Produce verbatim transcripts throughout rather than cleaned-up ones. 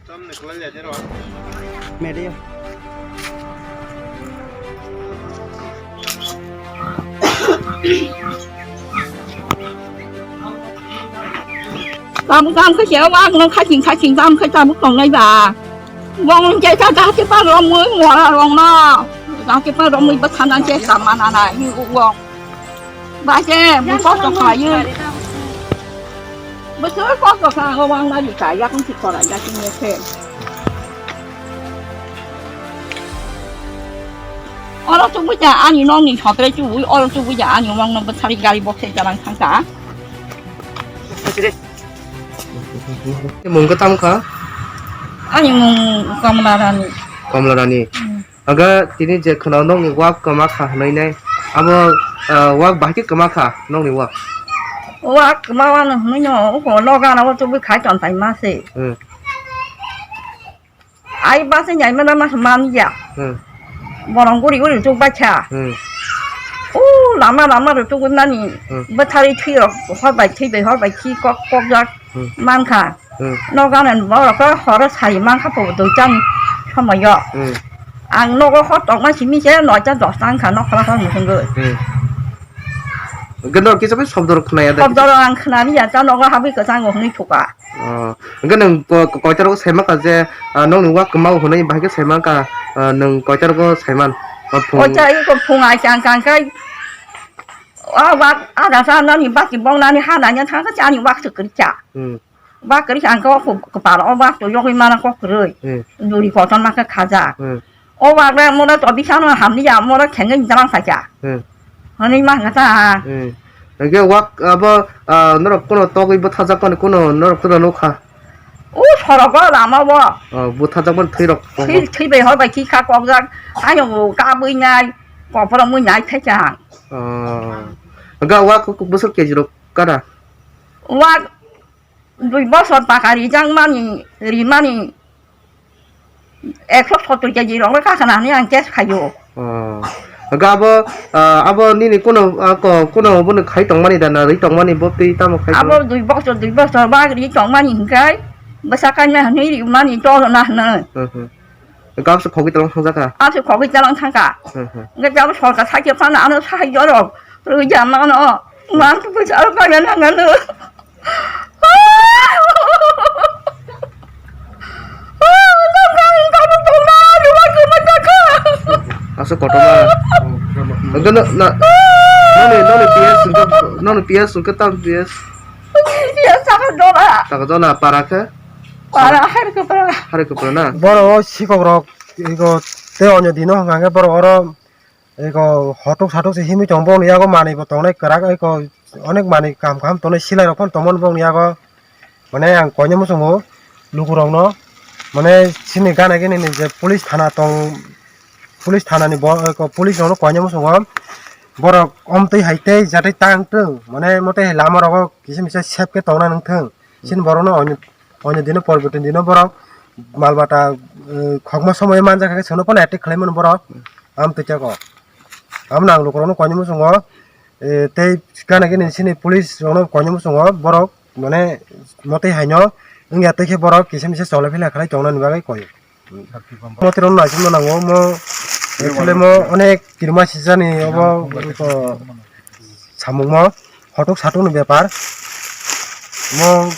Media. Tabuk tamo khe chwng wak no khating khating tamo khe tabuk tongnai ba. Bong je ta dati pa romwi mora rong no. Dati pa romwi bwthana je ta mana na hi u wong. Ba je bung kosto khlaiwi. Bwswk kosto kha ang o wang nai ka yak wng si kora yak wng se. Oro tubui ja ani nokni sotre tubui, oro tubui ja ani wang no bwthari gari bokse jalang thangka. Mung khe tamo kha? Ani mung Kamla Rani. Kamla Rani. Hmm. Aga tini je khna nokni wak kwma kha hwnwi nai. Abo, ah, wak bahai khe kwma kha nokni wak. Wak kwma wano hwnwi no, uko no gana o tubui khai ton tai ma se. Hmm. Ai basa nyai mana mas man ya. Hmm. Borong guri guri tuk bacha. Hmm. U lama lama ru tuk nani. Hmm. Bwthari thwi rok hor bai thwi bai hor bai khi kok kok jak. Hmm. Man kha. Hmm. No ganan borok ko horo sai man kha po doi chan somoyo. Hmm. Ang nogo hor tong ma simi se no cha dos tang kha no khla kha musung go. Hmm. Gano kisa bai sobdor khna ya da. Sobdor ang khna ni ya cha nogo habwi kwchang go hwnwi thuka. Oh, hwnkhe nwng ko-, ko-, koita rogo sai mankha je, ah, nokni wak kwmao hwnwi bahai khe sai mankha, ah, nwng koita rogo sai man, ah, phung. Koita iko phung ai chang chang khe, ah, wak, ah, jasa nani baki bong nani ha nani thang khe ani wak se kwrwi cha. Hmm. Wak kwrwi cha ang khe o kho-, kwpal o wak to yogwi mana kok kwrwi. Hmm. Duri kotor ma khe khaja. Hmm. O wagra mora to bisano hamni ya mora khenge jalang sacha. Hmm. Hani ma ngata. Hmm. Hingke wak abo, ah, norok kono togwi bwthajak mani kono norok kono nukha. O sorogo lama bo. Oh, bwthajak mani thwi rok. Thwi, thwi bai hor bai khi kha kok jak. Ayo kabwi nai. Koporo mui nai thai cha. Oh. Hingke wak bwswk keji rok kada? Wak Dui bosor paka rijak mani, rimani ekso sottor keji rok le kakhna hinwi ang test khaio. Oh. Hwnkhe abo, ah, abo nini kuno, ah, ko-, kuno bono khai tongmani da na ri tongmani bo twi tamo khai tong? Abo dui bosor, dui bosor ba ri tongmani hwnkhe bwsa kaimya hinwi rimani tolna hwnwi. Hmm, hmm. Gabsa khogwi talang thangjakha? Ase khogwi talang thangkha. Hmm, hmm. Hwnkhe jabo sorkar sakhe phano ano sahai jorok rwja mano. Man tu pwisa aro kaya nangano. Asa kotorma. Hwnkhe no, na, noni, noni P S hwnkhe, noni P S hwnkhe tam P S? P S sakha dora. Sakha dora, para khe? Para, hari khe para. Hari khe para na? Borok o sikok rok, ego, tei onyo dino hwnkha khe borok oro Eko hotok satok se himwi tongo, boni yago manwi bo tongnai kwrak, eko onek manwi kaham kaham tongnai, silai rok phano tongmani boni yago. Mane ang koinwi muchungo lukurokno, mane chini gana gini ni je police thana tong, police thana ni bo, eko police rokno koinwi muchungo, borok omtwi hai tei jatwi tang tong, mane mote hai lama rogo kisa misa safe khe tongna nang thung. Chini borokno onyo, onyo dino porbotin dino borok mal mata, eh, khokma somoyo manjak khe chwngno phano attack khlaimano borok. Am twi chakho. Amno ang lukurokno koinwi muchungo, eh, tei gana gini chini police rokno koinwi muchungo borok mane motwi haino wngya twi khe borok kisa misa cholai phila khlai tongnani bagwi koi. Motorok no naisingno nango, omo actually omo onek kirima sijani obo samungmo hotok satok ni bepar. Omo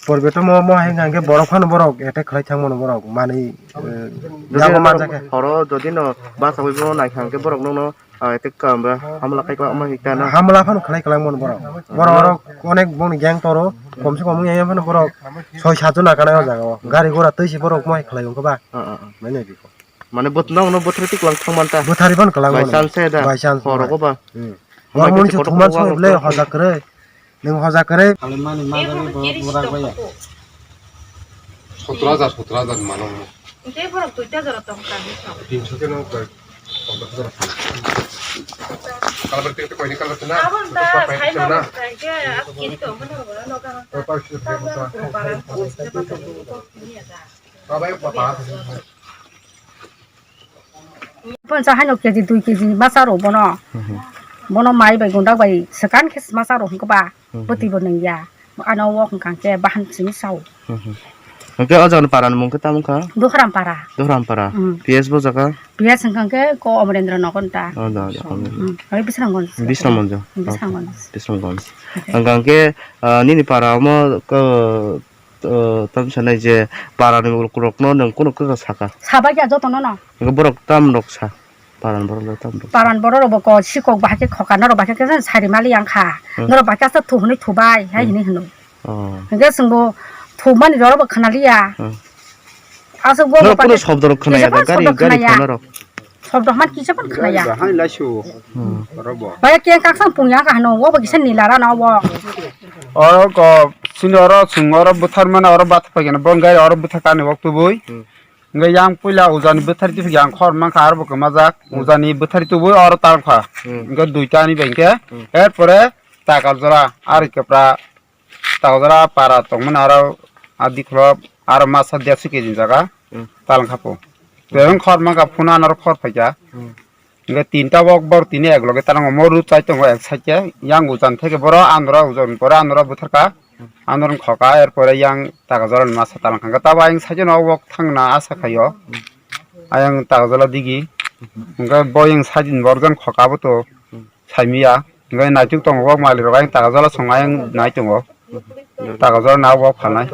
porbeto mo, mo hai hwnka hwnkhe borok phano borok attack khlai thangmano borok manwi, eh, yago manjakhe. Horo jodi no bachawi bo naikha hwnkhe borok nokno Ah, ete ka, ba, hamla kai ka, ama hika na. Hamla phano khlai kwlangmano borok. Borok oro onek bongni gang toro, kom se kom wngya phano borok soi sat jon nakanai o jaga o. Gari gora twi se borok mo hai khlai wngkha ba. Ah, ah, ah. Mane biko. Mane bot-, nokno bothari tik lang thang manta. Bothari phano kwlangmano. By chance da. By chance. Horo ko ba. Hmm. Ama borok moni khe se kotor thumani kotor soi ble kotor. Hoja kwrwi. Nwng hoja kwrwi. Kali mani ma jani bo-, borak bai ya. Sotro hajar, sotro hajar ni mano. Hingke borok duita jora tong kha hinwi sao. Tinso khe no koi, ponchash hajar. Kalbar tinso koi ni kalbar tena. Abo da photo pa pai khaibo tena. Hingke ap kiri tong mano bo no kha. Pai pai sir. Tabla ko para ko se ba to ko ni ya da. Bai pa pa. Poncha haino keji dui keji ni masa rw bono. Mhm. Bono mai bai gundak bai swkan khe masa rw hwnkhe ba, mhm, bwtwi bo nung ya. Ano wok hwnkha khe bahan simi sao. Mhm. Hwnkhe o jaga ni para ni mung khe tamo wngkha? Duhram para. Duhram para. Hmm. P S bo jaga? P S hwnkha khe ko Omrendra Nagar ta. Oh, da, da, Omrendra. Hmm. Oi Bisramganj. Bisramganj. Hmm, Bisramganj. Bisramganj. Okay. Hwnkha khe, ah, nini para omo ko, ah, tamo sanai je para ni mung rok no nwng kunu kunu saka? Sabai khe joto no no. Hwnkhe borok tam rok sa? Paran borok le tamo rok. Paran borok rok bo ko sikok bahai khe khoka norok bahai khe sari mali yang kha. Hmm. Norok bahai khe asa thu hwnwi thubai hai Hmm. hwnwi hwno. Oh. Hwnkhe chwngbo thumani rorok bo khwnaliya. Hmm. Aswk bo Norok bahai kunu khe sobdo rok khwnaya kisa da, phano gari, sobdo gari khwnaya. Khwnarok. Sobdo hwnmani kisa phano khwnaya. Bahai laisu. Hmm. Oro bo. Bahai khe kaksa pungya kha hwno, obo kisa nila rano obo. Oro ko sini oro chwng oro bwthar mano oro bathak paikhe bo gari oro bwthar kani wak tubui. Hmm. Hwnkhe yang puila ujani bwthar tiphik yang khor mankha arbo kwmajak. Hmm. Ujani bwthar tubui oro talkha. Hmm. Hwnkhe duita ni bai hwnkhe. Hmm. Erpore Takarjora, ari kwpra Takarjora para tongmani aro a dikholo aro masa derso keji jaga. Hmm. Talkha po. Tei khor mankha phunano khor phaikha. Hmm. Hwnkhe tinta wok bor tini ek loge talango mo road side tongo ek side khe, yang ujan theke boro andro ujan pore andro bwtharka, andro wngkha ka, er pore yang Takarjala ni masa talang kha, tabo ayang side no wok thangna asa khaio, ayang Takarjala digi, hwnkhe bo yang side ni borok jon khoka bo to saimiya, hwnkhe naituk tongo wok malik rok ayang Takarjala song ayang nai tongo, Takarjala na wok phalnai.